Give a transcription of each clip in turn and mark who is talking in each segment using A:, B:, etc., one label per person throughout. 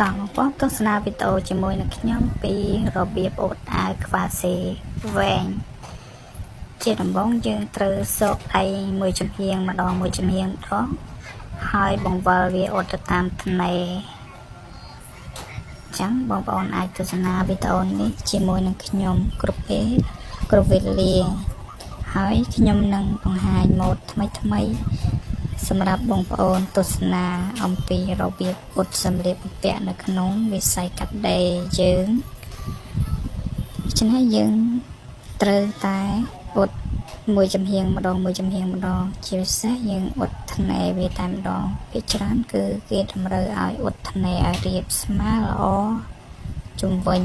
A: តោះបងប្អូនទស្សនាវីដេអូជាមួយនឹងខ្ញុំពីរបៀបអ៊ុតអាវក្វាសេវែងជាដំបូងយើងត្រូវសកដៃមួយចំហៀងម្ដងមួយចំហៀងម្ដងហើយបង្វិលវាអ៊ុតទៅតាមថ្នេរចឹងបងប្អូនអាចទស្សនាវីដេអូនេះជាមួយនឹងខ្ញុំគ្រប់ពេលគ្រប់វេលាហើយខ្ញុំនឹងបង្ហាញម៉ូដថ្មីថ្មីសម្រាប់បងប្អូនទស្សនាអំពីរបៀបអ៊ុតសម្លៀកបំពាក់នៅក្នុងវិស័យកាត់ដេរយើងដូច្នេះយើងត្រូវតែអ៊ុតមួយចំហៀងម្ដងមួយចំហៀងម្ដងជាពិសេសយើងអ៊ុតថ្នេរវាតែម្ដងភាគច្រើនគឺគេតម្រូវឲ្យអ៊ុតថ្នេរឲ្យរាបស្មើល្អជុំវិញ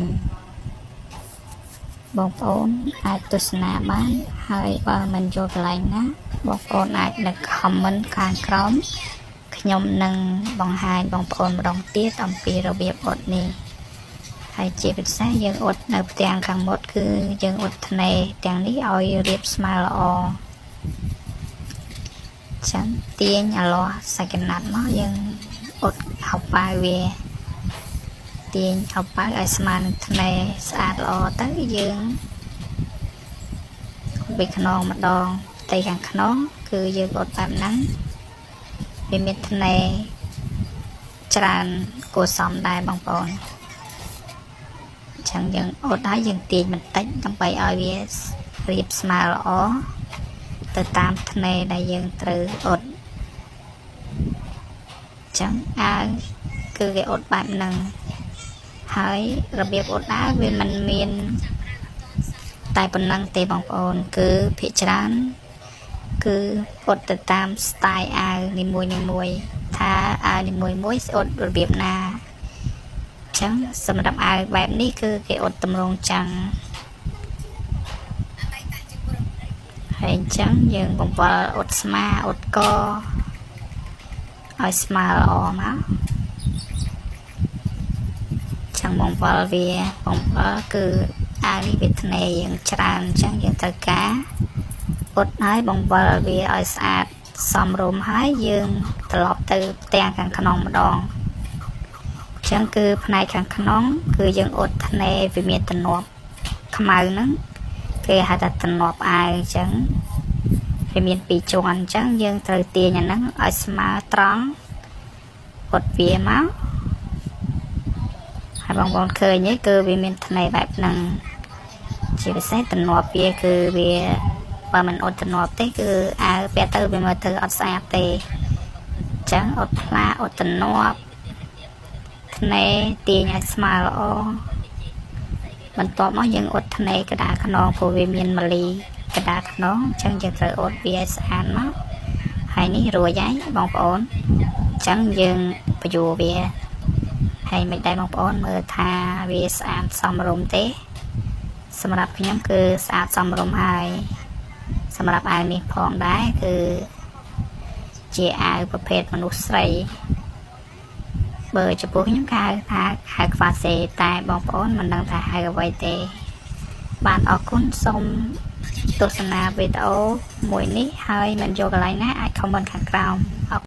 A: បងប្អូនអាចទស្សនាបានហើយបើមិនយល់កន្លែងណាបងប្អូនអាចនៅ comment ខាងក្រោមខ្ញុំនឹងបង្ហាញបងប្អូនម្ដងទៀតអំពីរបៀបអ៊ុតនេះហើយជាពិសេសយើងអ៊ុតនៅផ្ទាំងខាងមុខគឺយើងអ៊ុតថ្នេរទាំងនេះឲ្យរាបស្មើល្អចឹងទាញអាលាស់សាច់កណាត់មកយើងអ៊ុតហៅប៉ាវវាទាញហៅប៉ាវឲ្យស្មើនឹងថ្នេរស្អាតល្អទៅយើងពីខ្នងម្ដងផ្ទៃខាងខ្នងគឺយើងអ៊ុតបែបហ្នឹងវាមានថ្នេរច្រើនគួរសមដែរបងប្អូនចឹងយើងអ៊ុតហើយយើងទាញបន្តិចដើម្បីឲ្យវារាបស្មើល្អទៅតាមថ្នេរដែលយើងត្រូវអ៊ុតចឹងអាវគឺគេអ៊ុតបែបហ្នឹងហើយរបៀបអ៊ុតអាវវាមិនមានតែប៉ុណ្ណឹងទេបងប្អូនគឺភាគច្រើនគឺអ៊ុតទៅតាម style អាវនីមួយនីមួយថាអាវនីមួយមួយស្អ៊ុតរបៀបណាចឹងសម្រាប់អាវបែបនេះគឺគេអ៊ុតតម្រងចាំងហើយអញ្ចឹងយើងបង្វិលអ៊ុតស្មាអ៊ុតកឲ្យស្មើល្អមកចឹងបង្វិលវាបង្វិលគឺអាវនេះវាថ្នេរយើងច្រើនអញ្ចឹងយើងត្រូវការអ៊ុតហើយបង្វិលវាឲ្យស្អាតសមរម្យហើយយើងត្រឡប់ទៅផ្ទាំងខាងក្នុងម្ដងអញ្ចឹងគឺផ្នែកខាងក្នុង គឺយើងអ៊ុតថ្នេរវាមានទំនាប់ខ្មៅហ្នឹងគេហៅថាទំនាប់អាវអញ្ចឹងវាមានពីរជាន់អញ្ចឹងយើងត្រូវទាញអាហ្នឹងឲ្យស្មើត្រង់អ៊ុតវាមកហើយបងប្អូនឃើញទេគឺវាមានថ្នេរបែបហ្នឹងជាពិសេសទំនាប់វាគឺវាបើមិនអ៊ុតទំនាប់ទេគឺអាវពាក់ទៅវាមើលទៅអត់ស្អាតទេអញ្ចឹងអ៊ុតផ្លាអ៊ុតទំនាប់ថ្នេរទាញឲ្យស្មើល្អបន្ទាប់មកយើងអ៊ុតថ្នេរកដាខ្នងព្រោះវាមានម៉ាលីកដាខ្នងអញ្ចឹងយើងត្រូវអ៊ុតវាឲ្យស្អាតមកហើយនេះរួចហើយបងប្អូនអញ្ចឹងយើងបញ្យួរវាហើយមិនដែរបងប្អូនមើលថាវាស្អាតសមរម្យទេសម្រាប់ខ្ញុំគឺស្អាតសមរម្យហើយសម្រាប់អាវនេះផងដែរគឺជាអាវប្រភេទមនុស្សស្រីបើចំពោះខ្ញុំគេហៅថាហៅខ្វាសេតែបងប្អូនមិនដឹងថាហៅអ្វីទេ បានអរគុណសូមទស្សនាវីដេអូមួយនេះហើយមិនយកកន្លែងណាអាច comment ខាងក្រោម។